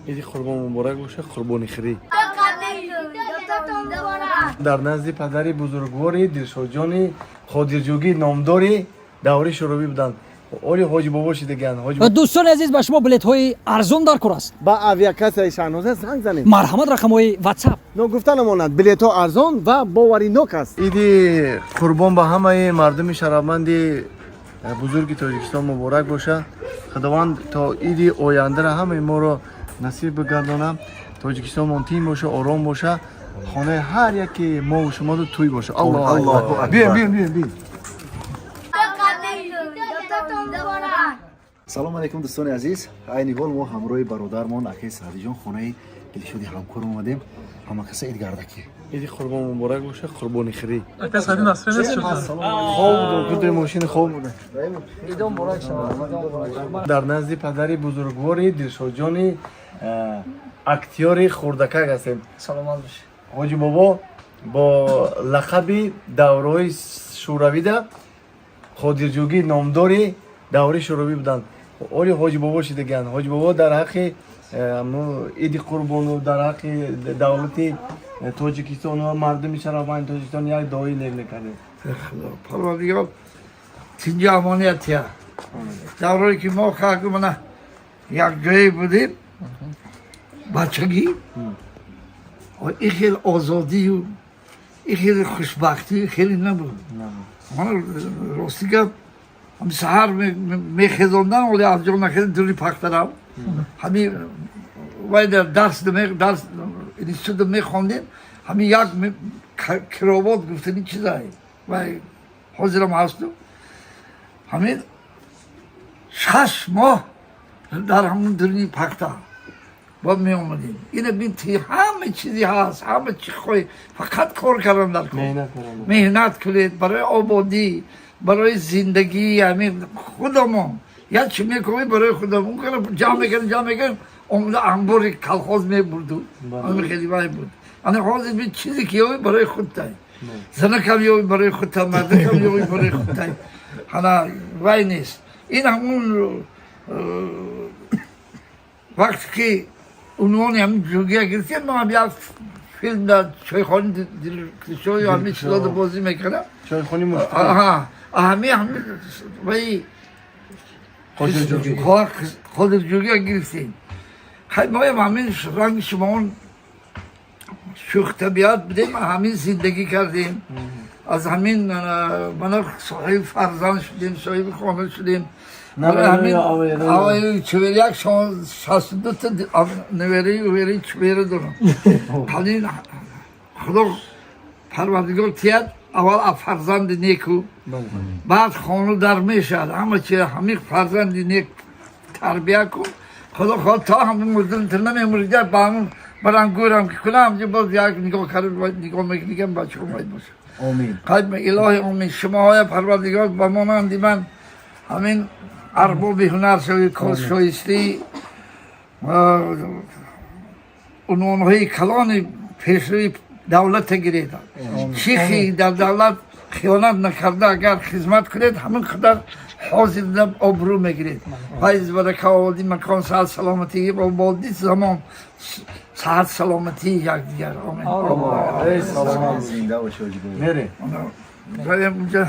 Иди Қурбон муборак боша, қурбони хирӣ. Дар назди падари бузургвори Дилшодҷони Қодирҷӯгӣ, номдори даври шӯравӣ буданд. Оли ҳоҷи бобо шидагианд. Ҳоҷи Дӯстони азиз, ба шумо билетҳои арзон дар кор аст? Ба авиакассаи Шаҳноза занг занед. Марҳамат, рақамҳои Ватсап. Ногуфта намонад, билетҳо арзон ва боваринок аст. Иди Қурбон ба ҳамаи мардуми шарафманди бузурги Тоҷикистон муборак боша. Худованд то иди ояндара ҳамаи моро насиб бигардонад. Тоҷикистонмон тин боша, ором боша, хонаи ҳар яке мову шумоду тӯй боша. Аллоҳу акбар! Биём, биём, биём, биём. Салому алайкум, дӯстони азиз. Айни ҳол мо ҳамроҳи бародармон акаи Саъдиҷон хонаи Дилшоди ҳамкор омадем. Ҳамакаса идгардакӣ. Иди Қурбон муборак боша, қурбони хирӣ. Ака, Сади насрин нест шуд. Хоб буд, кудри мошини хоб буда. Дар назди падари бузургвори Дилшодҷони актёри хурдакак ҳастем. Саломат бошед. Ҳоҷи бобо бо лақаби давраҳои шӯравида Қодирҷӯгӣ, номдори даври шӯравӣ буданд. Оли ҳоҷи бобо шидагианд. Ҳоҷи бобо дар ҳаққи иди Қурбону дар ҳаққи давлати Тоҷикистону ва мардуми шарафманди Тоҷикистон як дуои нек мекардем. Парвардигор тинҷу амоният. Даврое ки мо хаку мана як ҷое будем, бачагӣ, ин хел озодию ин хел хушбахтӣ хеле набуд. Мана, рости гап, ҳами саҳар мехезондан, оли аз ҷо нахезем, дури пахтарам ҳами вай дар дарс, дарс института мехондем, ҳами як кровать гуфтани чизай вай ҳозирам ҳасту. Ҳамин 6 моҳ дар ҳамун дуруни пахта бо меомадем. Ина бин, ҳама чизи ҳаст, ҳама чи хоҳӣ, фақат кор кардан дар кор. Меҳнат кардан. Меҳнат кунед барои ободӣ, барои зиндагии ҳамин худамон. Як чи мекунем барои худамон, кара ҷамъ мекардем, ҷамъ мекардем, омада анбори колхоз мебурду. Ҳамин хеле вай буд. Ана ҳозир бин, чизе ки ёбӣ, барои худтай, занакам ёбӣ, барои худтай, мардакам ёбӣ, барои худтай. Ҳана вай нест. Ин ҳамун вақте ки унвони ҳамин ҷугия гирифтем, ман як филм дар чойхони дилкушою ҳамин чизода бозӣ мекардам. Чойхони муштарак. Аҳа, ҳами ваи Қодирҷӯгӣ. Қодирҷӯгия гирифтем. Хай, моям ҳамин ранги шумоон шӯхтабиат будем, ҳамин зиндагӣ кардем. Аз ҳамин мана соҳиби фарзанд шудем, соҳиби хона шудем. Навера. 41, 62 та невераи увераи чувера дорам. Ҳалин Худо Парвардигор тият, аввал аз фарзанди неку, баъд хону дар мешавад ҳама чи. Ҳамин фарзанди нек тарбия кун, Худо хоҳад, то ҳамин мурдан намемурида, ба ҳамун барам гӯрам ки кунам, боз як нигоҳ кард, нигоҳ мекунигам, бачаҳо бояд бошад. Омин. Қайд, илоҳи омин. Шумоҳоя Парвардигор ба монанди ман ҳамин арбоби ҳунар шавӣ, коршоистӣ, унвонҳои калони пешрӯи давлата гиред. Чӣ хи дар давлат хиёнат накарда агар хизмат кунед, ҳамин қадар ҳозир обрӯ мегиред. Файз, барака, ободи макон, саҳат, саломатӣ, ободи замон, саҳат, саломатӣ якдигар. Омин. Эй, саломат. Зинда боши, ҳоҷи бобо. Мере. Раем унҷа.